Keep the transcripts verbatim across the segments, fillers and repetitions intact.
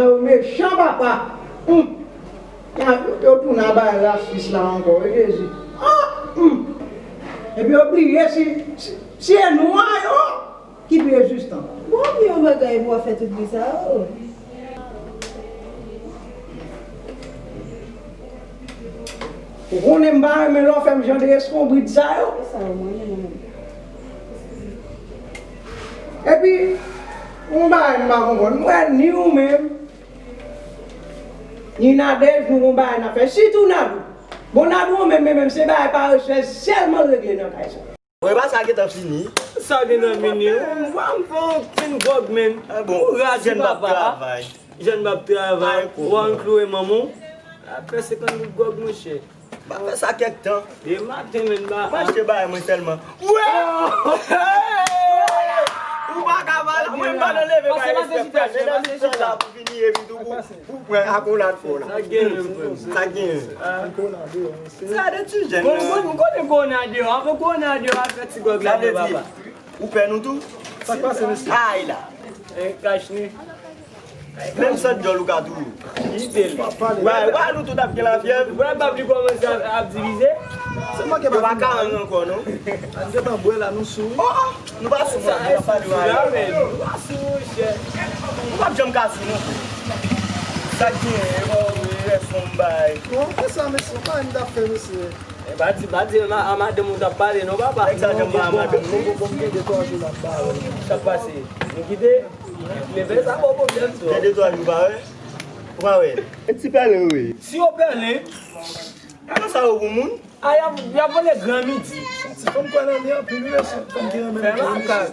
Yo mechan papa. Hum. Yo, yo tounen a bay rasis la ankò, wi Jezi. Ah, hum. Epi yo bliye si, si, si e nwa yo ki pi rezistan. Bon, ki yon bagay pou w ap fè tout bri sa yo? Ou konnen m pa renmen lè w fè m jan de eskonbrit sa yo. E sa yo mwen renmen menm. Epi, yon bagay m pa konprann. M wè ni ou menm, ni Nadège, nou gon bagay n ap fè. Sitou Nadou. Bon, Nadou an menm, menm, menm, se bagay parese sèlman regle nan kay sa. Mwen pa sa gentan fini. Sa gentan fini. Ou pa m fè okenn gwòg, menn. Ah bon, kouraj, jèn p ap papa. Travay. Jèn p ap travay. Ay, ou an kloure manman w. Ap fè senkant goud gwòg, monchè. M ap fè sa kèk tan. Demen maten, menn, ba. M achte bagay mwen sèlman. Wè! Ou pa ka pale, mwen pa nan leve bay respè, frè. Medam, se la pou fini, epi tou pou, pou pran akolad fò la. Sa gen, menn, frè. Sa gen. Sa de ti jèn. Bon, bon, m konnen kowona deyò. Anfen, kowona deyò, ap fè ti gwòg la, papa. Ou pè nou tou? Sa k pase, mesye? Ay la. E kach ni. Menm san dyòl ou ka tou. Kite l. Wè, wè, nou tout ap gen lafyèv. Wè, bab li kòmanse ap, ap divize. Se manke pa ka ann ankò, non. An gentan bwè la, nou sou. Oh, oh, nou pa sou, mwen, nou pa sou, la, men. Nou pa sou, chè. Nou p ap janm ka sou, non, frè. Sa k gen, e bon, e rès yon bay. Bon, fè sa, mesye, pa n t ap fè, mesye. E pa di, pa di a madanm ou t ap pale non, papa. Nèg sa janm pa a madanm li. Bon, bon, bon, m gen de twa jou m ap ba ou. Sa k pase? Nou kite? Leve sa bon pwoblèm sa. Gen de twa jou pa wè? Ou pa wè? E ti pèlen wi. Si yo pèlen. Gade sa yo pou moun. A, y ap, y ap vole gran midi. Ti fanm kwè nan li anpil wi, mesye. Fanm ki renmen li. Fè makak.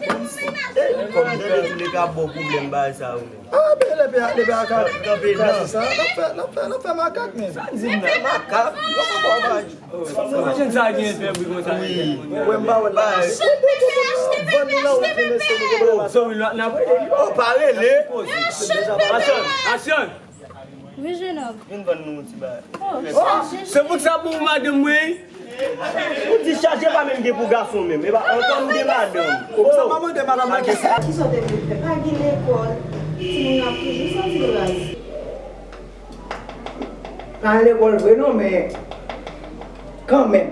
E, kòm tande tou le ka bon pwoblèm bagay sa yo. Ah, ben, lè pe, lè pe a ka kraze sa. L ap fè, l ap fè, l ap fè makak, men. Sa n di m nan? Makak? Yo pa ba w bagay. Sa machann sa gen fè bri konsa. Wi. Wè m pa wè l la. Vann nou nan wout li, mesye, nou gen pwoblèm. Zòrèy la, n ap rele li. Oh, pa rele. Machann, machann. Wi, jenòm. Vin vann nou yon ti bagay. Oh, chaje. Se pou sa pou madanm mwen. Ou di chaje pa menm gen pou gason menm. E pa ankò m gen madanm. Ou sa pa mande madanm nan kesyon. Kisa w te vle fè? Pa gen lekòl. Timoun yo ap toujou santi l raz. Pa lekòl vre non, men kanmenm,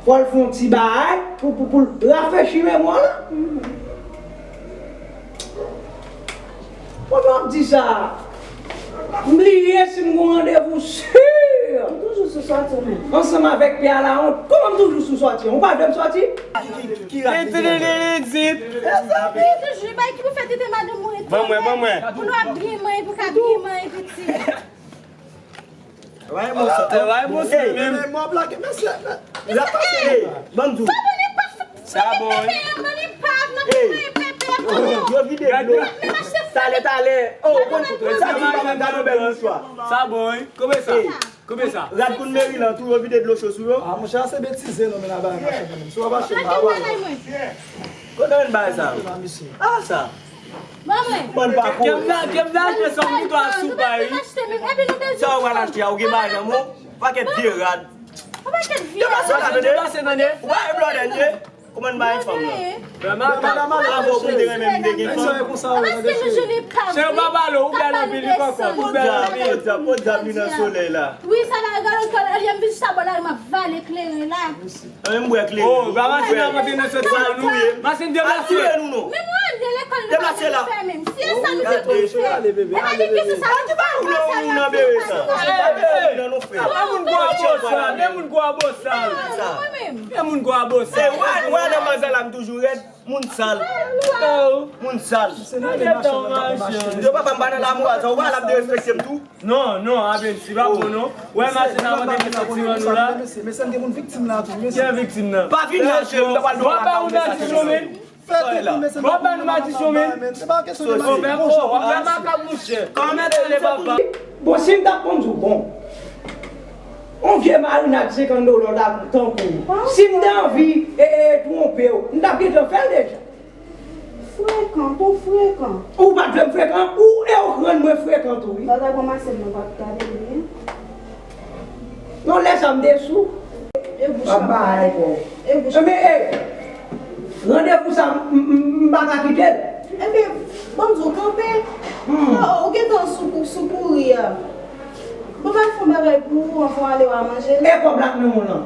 fò l fè yon ti bagay pou, pou, pou l rafrechi memwa l. Pandan w ap di sa, m bliye si m gon randevou si. Ou toujou sou sòti w menm. Ansanm avèk pè a lawont, kòman m toujou sou sòti an? Ou pa vle m sòti? Ki, ki, ki, ki rasis la? Mezanmi. Toujou bay ki pou fè tete madanm ou ete. Ban mwen, ban mwen. Pou nou ap griman, pou ka griman, piti. Wè, bon, sa, wè, bon, sa menm. Mwen plake, mesye. Sa bon. Sa bon. Yo vide dlo. Talè, talè. Oh, bon, sa di pa gade bèl mouchwa. Sa bon, wi. Koupe sa. Koupe sa. Rad kout meri lan tou, yo vide dlo cho sou yo. Ah, monchè, se betize, non, men la bagay mache kanmenm. Si w ap achte, pa wè. Kote w jwenn bagay sa yo? Ah, sa. Ban mwen. Bann pa kouri. Kèm nan, kèm nan achte sòm pito a sou pay wi. Sa w pral achte a, ou gen bagay nan men w? Pakèt vye rad. Yon pakèt vye rad. Deplase la, tande. Deplase, tande. Ou pa wè blòdè n ye? Kòman n bay fanm nan? Vrèman, bravo pou m te renmen m te gen fanm. Paske nou jwenn pa vre. Chè, yo pa pale, ou bèl anpil, li kòkòt, ou bèl anpil. Podyab, podyab, podyab, li nan solèy la. Wi, sa va gade kò l, li anvi sa bò la, m ap vale kleren la. Mwen menm m bwè kleren. Oh, ba masin nan rantre nan soti an nou. Masin deplase. Al touye nou non. Men mwen ale lekòl nou pa vle fè menm. Si e sa nou te konn fè. Epa de kesyon sa yo ki pa ou nan sa yo ap fè. Ou nan bere sa. Pa moun gwo a bosal, men moun gwo a bosal. Men moun gwo a bosal. E wè, wè nan mazala m toujou rèd. Moun sal. Moun sal. Yo papa m pa nan lamoral sa, ou pa la ap derespekte m tou. Non, non, Abensi, pa bon non. Wè machin nan rantre nan soti an nou la. Mesye, mesye, gen moun viktim la tou, mesye. Ki viktim nan? Pa vin la, cheri, m pa pral. W ap ba nou madichon, men. W ap ba nou madichon, men. Se pa kesyon de madichon. W ap fè makak, monchè. Kòman tande papa? Bon, si m t ap konn di w, bon. On vye marinad senkant dola w ta tankou. Si m te anvi, e, e, twonpe w, m t ap gentan fè l deja. Frekan, twò frekan. Ou pa t vle m frekan, ou e ou rann mwen frekan tou, wi. Sa ta kòmanse, mwen pa t gade byen. Non, lè sa m te sou. E bouch la pale. E bouch la. Men, e, randevou sa, m, m, m pa ka kite l. Ebyen, ban m di w, kanpe. Oh, ou gentan Sou kou, sou kouri a. Bon, m al fè yon bagay pou ou anvan w ale w a manje l. E kòb la k nan men w lan?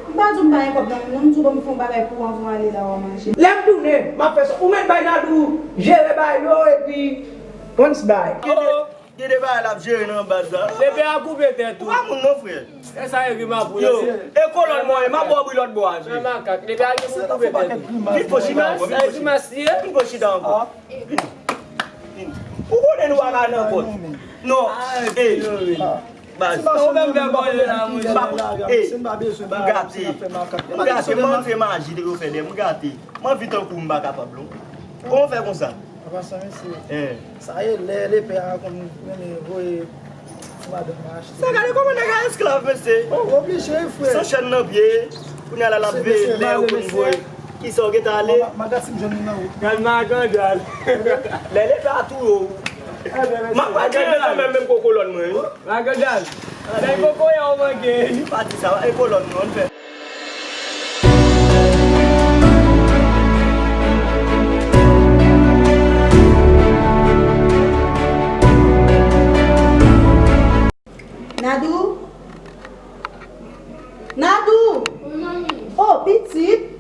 M pa di w m pa gen kòb nan men m non, m di w ban m fè yon bagay pou w anvan w ale la w a manje. Lè m tounen, m ap fè sa. Ou mèt bay Nadou jere bagay yo epi Prince bay. Gen de, gen de bagay l ap jere nan baz la. Lepe a koupe tèt ou. Ou pa moun non, frè. E sa e grimas pou yo. E kolòn mwen, m ap ba w bri lòt bò a, Jay. Nan makak, lepe a gen pou koupe tèt ou. Vin fò chita ankò, vin fò chita. Grimas li ye. Vin fò chita ankò. Vin. Vin. Ou konnen nou pa ka nan kont. Non. Ey. Baz. Ou menm fè bòlè la, monchè. M pa, ey. M gate. M gate, m antre maji te yo fè de, m gate. M anvi tankou m pa kapab, non. Kòman w fè konsa? An pasan, mesye. Eh. Sa ye lè lepè a konn renmen voye ti madanm nan achte. Sa gade kòman nèg a esklav, mesye. Oh, oblije, wi, frè. San chèn nan pye, kounye a la l ap veye lè yo konn voye. Kisa w gentan ale? Ma, ma, ma gad si m jwenn li nan wout. Gad magandal. Lè lepè a touye w. M ap pati nan kanmenm, menm kou kolòn mwen, wi. Magandal. Lè kokoye w manke. Pati sa, e kolòn mwen, ann fè. Nadou? Nadou! Wi, manmi. Oh, pitit!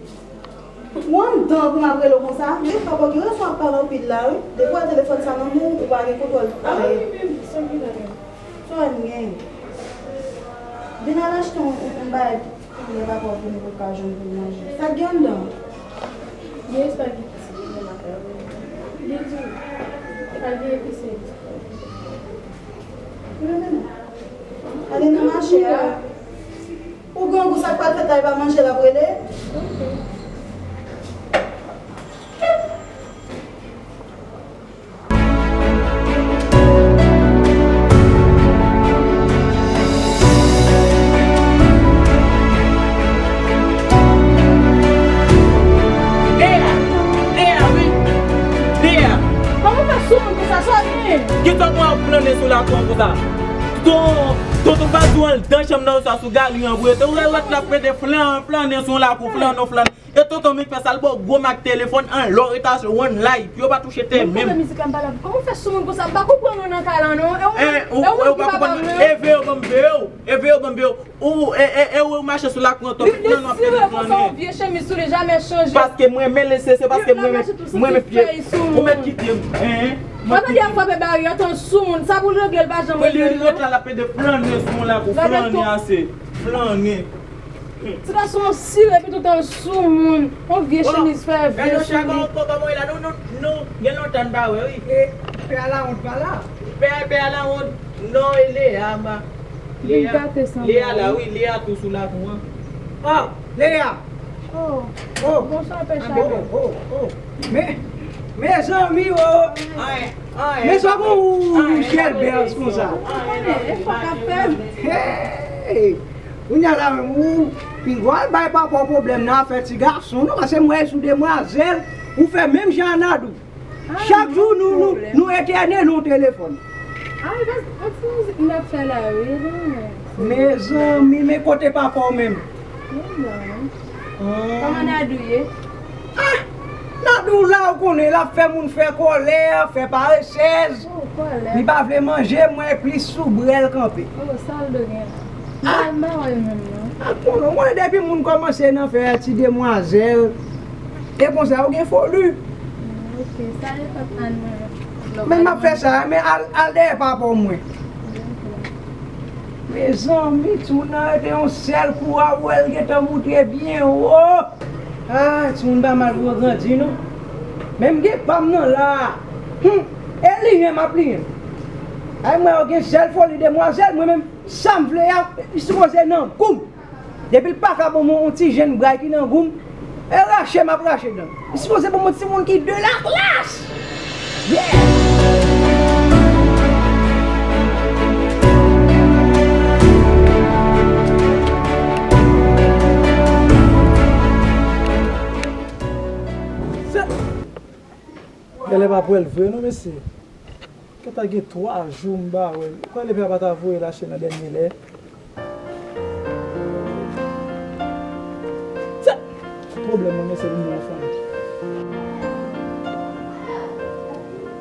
Ou anndan pou m ap rele w konsa? Wi, papa gen rezon ap pale anpil la, wi. Depi w wè telefòn sa nan men w, ou pa gen kontwòl. Ah, wi, wi, wi, sa ki la, wi. Sa w wè m gen? Vin al achte yon, yon, yon bagay pou lè papa w vini pou l ka jwenn pou l manje. Sa k gen anndan? Gen espageti, gen makaroni, gen diri. Pa gen epise. Ale nan mache a. Ou grangou, sa k pral fèt la, e pa manje l ap rele? Ok. Lea! Lea, wi! Lea! Kòman w fè sou moun konsa, sa w gen? Kisa w ap flannen sou lakou an konsa? Ton, tonton Bazou anndan chanm nan konsa sou galri an pou rete. Ou wè lòt la ap rete flan-, flannen sou lakou, flannen, flannen. E tonton Mik fè sa, l ba w gwo mak telefòn an lò reta sou one life. Yo pa touche tè menm. Kote mizik la m pale avè w? Kòman w fè sou moun konsa? M pa konprann ou nan kay la non. E ou, e ou menm ki papa m non. E veye w ban m veye w. E veye w ban m veye w. Ou, e, e, e ou mache sou lakou an twòp. Li, li sire konsa yon vye chemiz sou li, jamè chanje. Paske m renmen l, se, se paske m renmen, m renmen pye. Ou mèt kite m, en. Papa li ap frape bari an, tan sou moun. Sa pou l regle, l pa janm regle l non. Lòt la, l ap pede flannen sou yon lakou, flannen ase. Flannen. Ti gason an sire epi tout an sou moun. Yon vye chemiz fè vye sou li. Gade yon chak an kòman w ye la. Nou, nou, nou gen lontan n pa wè, wi. E, pè a lawont pa la. Pè, pè a lawont. Non, e Lea, ma. Lea, Lea la, wi, Lea tou sou lakou an. Oh, Lea. Oh. Oh. Bonswa, pè Chapè. Oh, oh, oh. Men, mezanmi, oh. Men sa gon ou, ou chèlbè konsa. Ou konnen, e fòk ap fè. Hey! Kounye a la menm, ou, piga w al bay papa w pwoblèm nan afè ti gason, non, paske m wè sou demwazèl, ou fè menm jan a Nadou. Chak jou, nou, nou, nou etène nan telefòn. Ah, yon ti mizik m t ap fè la, wi, non. Mezanmi, men kote papa w menm? Kòman Nadou ye? Ah! Nadou la, ou konnen, l ap fè moun fè kòlè, fè paresèz. Oh, kòlè. Li pa vle manje, mwen plis sou brè l kanpe. Oh, sa l do gen la? Ah! M pa wè l menm, non. Ah, konnen, ou konnen depi moun kòmanse nan fè ti demwazèl, e konsa, yo gen foli. Mm, ok, sa e fòt Ann mwen. Men m ap fè sa, men al, al dèyè papa w mwen. Mezanmi, timoun nan rete yon sèl kou a, ou wè l gentan moute byen wo. Ah, timoun pa mal pou yo grandi, non. Men m gen pa m nan la. Hum, e liyen m ap liyen. Ay, mwen yo gen sèl foli demwazèl, mwen menm, sa m vle a, li sipoze nan gou m. Depi l pa ka ban mwen yon ti jenn bray ki nan gou m, e rache m ap rache dan. Li sipoze ban mwen timoun ki de la klas. Yeah! Genlè pa pwèl vre non, mesye. Gentan gen twa jou m pa wè l. Ou kwè lepè a pa ta voye l achte nan dènye lè? Tè! Pwoblèm mwen, men se pou mwen fanmi.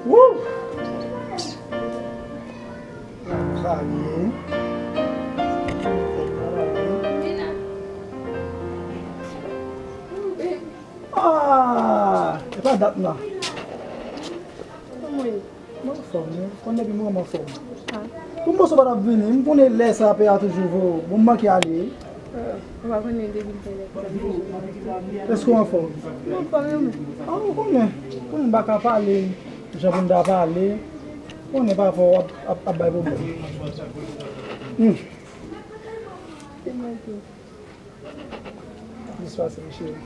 Wouw! Ah, e pa dat la. Kòman ye? Mwen anfòm wi. Konn depi mwen mwen anfòm. Ah. Pou mwen sou pa t ap vini, m konnen lè sa pè a toujou vo. Bon, m manke ale wi. Ah, ou pa konnen depi m fè lè sa m toujou vo. Èske w anfòm? Mwen anfòm wi. Ah, ou konnen. Konnen m pa ka pale jan pou m ta pale. Konnen pafwa w ap, ap, ap bay pwoblèm. Hmm. Se mwen tou. Jis pase, m cheri.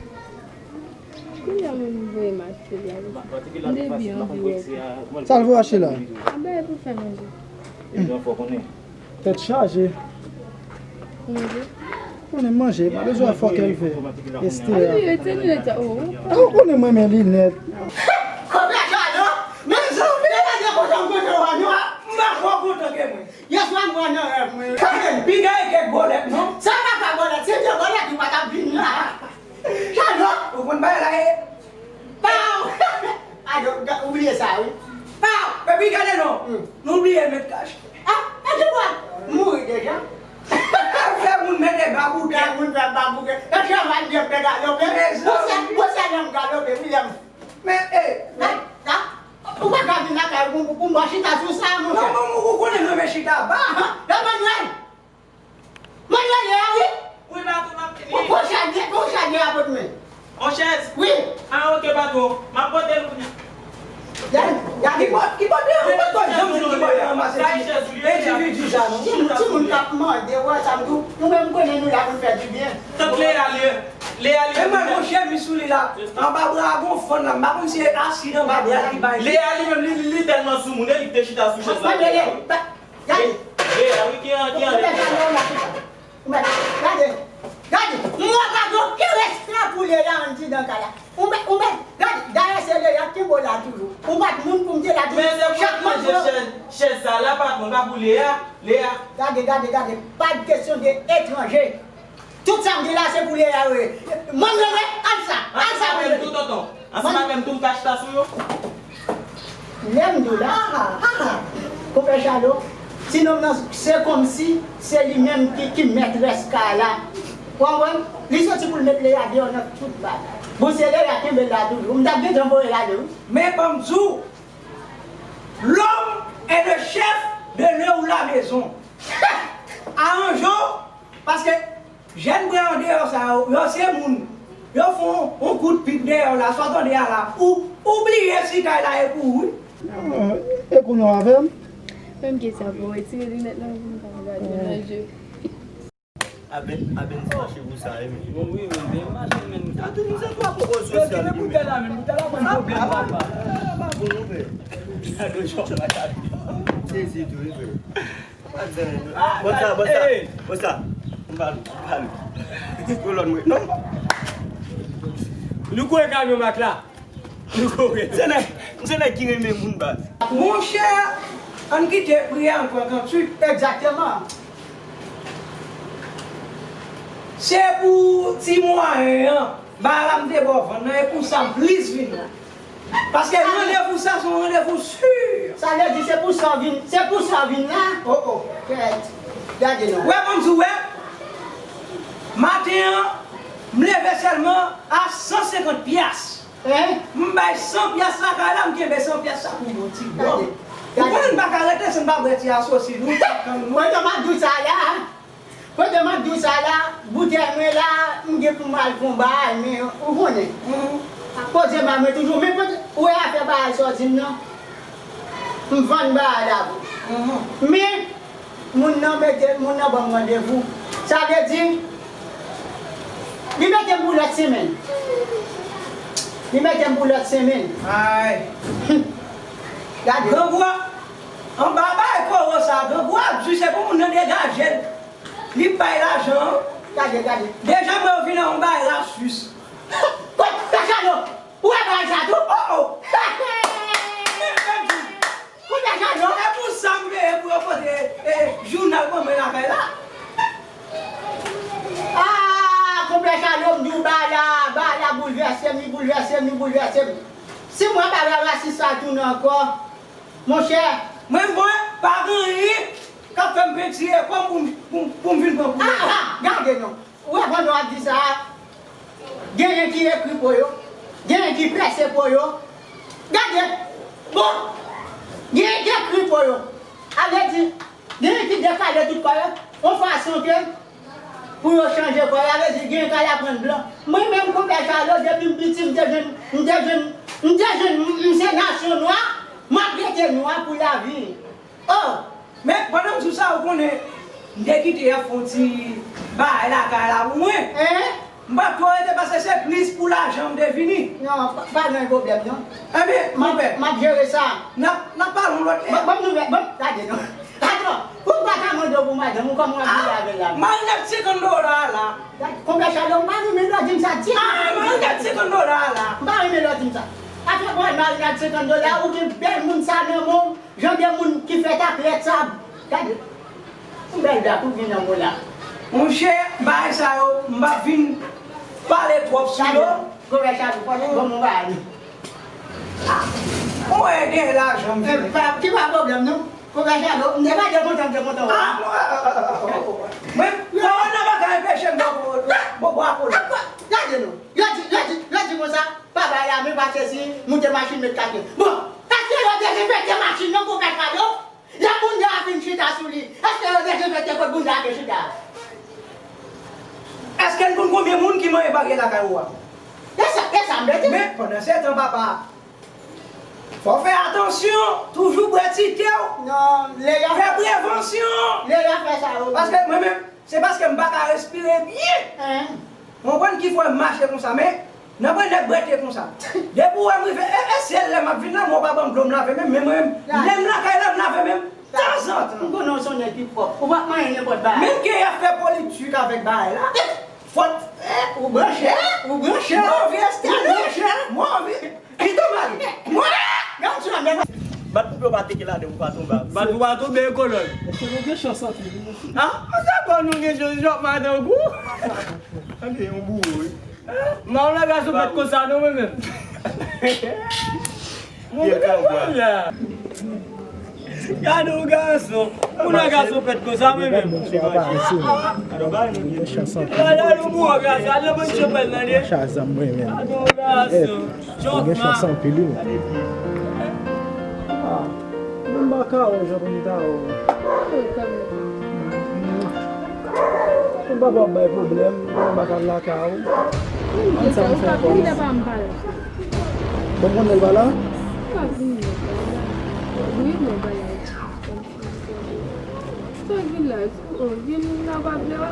Kounye a menm m voye m achte li a. M te byen anvi wè tou. Sa l voye achte la? A bay pou fè manje. Tèt chaje. Manje? Konnen manje, pa bezwen fòk èl vè. Estera. Wi, rete nou eta, oh. Ou konnen mwen renmen linèt. Kòmè chado, mezanmi, gade kontan mwen, kontan mwen, m pa twò kontan ke mwen. Yèswa m wè nan rèv mwen. Gade, piga e kèk bòlèt non. Sa pa ka bòlèt, se te bòlèt ou pa t ap vin la. Chado, ou konn bagay la ye? Paw! Ado, ga- ou bliye sa wi. Paw! Epi gade non, hmm, nou bliye met kach. Ah, e ki bòlèt? Mouri deja. Fè moun mete babouke. Fè moun fè babouke. E travay byen fè galope. Mezanmi. Bon, se, bon, se lè m galope, wi, lè m. Men, e, men. Ou pa ka vin lakay ou pou, pou m ba chita sou sa, monchè. Non, non, ou konnen mwen men chita ba. Lè Manuel. Manuel, lè a, wi. Wi, patwon, m ap vini. Ou, ou chaje, ou chaje a pot men. On chèz? Wi. Ah, ok, patwon. M ap pote l kounye a. Ya, ya, ki bò, ki bò de, ki bò de, janm di ki bò de ranmase ti endividi sa, non. Timoun, timoun k ap mande, wè sa, m di w, nou menm konnen nou la pou n fè dibyen. Tant Lea, Lea, Lea, li. Men mwen, gon chemiz sou li la. Anba bra a gon fann la. M pa konn si e asid anba bra li bay. Lea li menm, li, li, li tèlman sou moun, e li te chita sou chèz la. Mwen, Lea, pa, gade. Lea, wi, ki an, ki an. Gade, gade. Mwen pa gen okenn respè pou Lea anndidan kay la. Ou mèt, ou mèt, gade, dayè se Lea ki bo la toujou. Ou pa t moun pou m te la toujou. Men se pou manje chèz, chèz sa la, patwon, pa pou Lea, Lea. Gade, gade, gade. Pa t kesyon de etranje. Tout sa m gen la, se pou Lea yo ye. Mwen, mwen, mwen, al sa, al sa pou Lea. Ansanm avè m tou, tonton. Ansanm avè m tou, m ka chita sou yo. Lè m di w la, ha, ha, ha. Konpè Chado, ti nonm nan, se kòmsi se li menm ki, ki mètrès kay la. Ou konprann? Li soti pou l met Lea deyò nan tout bagay. Bon, se Lea kenbe l la toujou. M t ap gentan voye l ale, wi. Men ban m di w, l'homme est le chef de le ou la maison. Aranje w, paske jèn bwè andeyò sa yo, yo se moun. Yo fè yon, yon kout pip dèyè w la, sa w tande a la. Ou, ou bliye si kay la e pou ou, wi. Non, e pou nou avè m. Menm kesyon pou retire linèt lan pou m ka gade nan je. Aben, Aben fache pou sa, wi. Bon, wi, wi, men mache, men. Sa tou, nou se twa poko sosyal, wi, men. Boutèy la, men, boutèy la, konn pwoblèm, papa. Bon, wi. Gade, jòf la, gade. Sezi tou, wi, men. Bon sa, bon sa, bon sa. M pa lou, m pa lou. Yon lòt mwen, non. Nou kore kamyon mak la. Nou kore. Se nèg, se nèg ki renmen moun baz. Monchè, ann kite pri a an tranntuit. Egzakteman. Se pou ti mwayen an. Bagay la m te ba w vann nan, e pou sa m plis vin la. Paske randevou sa se yon randevou si. Sa vle di se pou sa w vin, se pou sa w vin la? Oh, oh. Kèt. Gade non. Wè, ban m di w, wè. Maten an, m leve sèlman a san senkant pyas. Hein? M bay san pyas lakay la, m kenbe san pyas sa pou yon ti bon. Gade. Ou konnen m pa ka rete san m pa bwè ti asosi, nou, ti kann nou. Mwen, m ap di w sa la. Pandan m ap di w sa la, boutèy mwen la, m gen pou m al fè yon bagay, men ou konnen. Poze m a mwen toujou, men pandan, ou wè afè bagay sa w di m nan, m vann bagay la pou. Men, moun nan mete, moun nan ban m randevou. Sa vle di, li mete m pou lòt semèn. Li mete m pou lòt semèn. Ay. Gade. Grangou a, anba bagay koro sa, grangou a di se pou moun nan degaje l. Li bay lajan an. Gade, gade. Deja mwen vin an yon bagay rasis. Kot, Pè Chado, ou wè bagay sa tou? Oh, oh. Pè Chado. E pou sa m peye pou yo pote, e, jounal ban mwen lakay la. Ah, konpè Chado, m di w bagay la, bagay la boulvèse m, li boulvèse m, li boulvèse m. Si mwen pa wè rasis sa tounen ankò, monchè. Mwen, mwen, pa gen anyen k ap fè m pentire kò m pou m, pou m, pou m vin pran koulè. Ah, ah, gade non. Ou wè pandan w ap di sa a, genyen ki ekri po yo. Genyen ki pèse po yo. Gade, bon, genyen ki ekri po yo. A vle di, genyen ki dekale tout kò yo, yon fason ke pou yo chanje kò yo. A vle di, genyen k al aprann blan. Mwen menm, konpè Chalo, depi m piti, m te jwenn, m te jwenn, m te jwenn, m, m se nasyon nwa, m ap rete nwa pou lavi. Oh! Men, pandan m sou sa, ou konnen, m te kite y ap fè yon ti bagay lakay la pou mwen. Hein? M pa t twò rete paske se plis pou lajan m te vini. Non, pa, pa gen pwoblèm, non. Ebyen, m ap, m ap jere sa. N ap, n ap pale yon lòt lè. Ban, ban m nouvèl, ban m, gade, non. Gade, non. Ou pa ka mande w pou madanm ou, kòman w ap viv avè l la? Marinad senkant dola a la. Gade, konpè Chalo, m pa renmen lè w di m sa, di. Ah, marinad senkant dola a la. M pa renmen lè w di m sa. Afè pral marinad senkant dola, ou gen bèl moun sa nan men w. Jan de moun ki fèt ak lèt sa, gade. Yon bèl dat ou gen nan men w la. Monchè, bagay sa yo, m p ap vin pale twòp sou yo. Gade, konpè Chalo, fò nou ban m yon bagay. Mwen gen lajan, m fè. Ki pa pwoblèm, non. Konpè Chalo, m te pa te kontan, m te kontan wè. Ah, mwen, kòwona pa ka anpeche m bò, bò, bò, bò, bò. Gade, non. Yo di, yo di, yo di konsa, pa bay la men, pa sesi, moute machin, met kake. Bon, èske yo dezenfekte machin nan, konpè Chalo? Lè bounda a fin chita sou li, èske yo dezenfekte kot bounda a te chita a? Èske n konn konbyen moun ki manje bagay lakay ou a? E sa, e sa m te di. Men, pandan se tan, papa, fò w fè atansyon, toujou bwè ti te w. Non, lè y ap fè prevansyon. Lè y ap fè sa, yo. Paske mwen menm, se paske m pa ka respire byen. Hein? Ou konprann ki fè m mache konsa, men nan pwen nèg bwè te konsa. Depi w wè m rive, e, e se lè m ap vin la, mwen w pa ban m dlo m lave menm, men mwen menm, lè m lakay la, m lave menm tanzantan. M konnen w se yon nèg ki pwòp. Ou p ap manyen nenpòt bagay. Menm ke y ap fè politik avèk bagay la. Fòt, e, ou branche, ou branche. Move eskalye. Ou branche. Move. Kite w mari. Mwen, menm si w ap Bat koupe w pa teke ladan pou pa tonbe a. Bat pou pa tonbe, e kolòn. Mesye, nou gen chans anpil wi. Ah, mwen sa kwè nou gen chans, Jòk madan gou. Tande, yon bouro wi. Mwen nan gason pèt konsa non, mwen menm. Mwen menm la. Gade yon gason. Mwen nan gason pèt konsa, mwen menm. Gade yon bouro gason, al nan bann chanpèl nan de. Gade yon gason. Ou gen chans anpil wi. Ah, mwen pa ka wè jan pou m ta wè w. Mwen pa p ap bay pwoblèm, mwen pa ka lakay ou. Mwen sa m fè ankò. Bon, mwen pa la. Sa vin la, oh, vin la pa vle wè.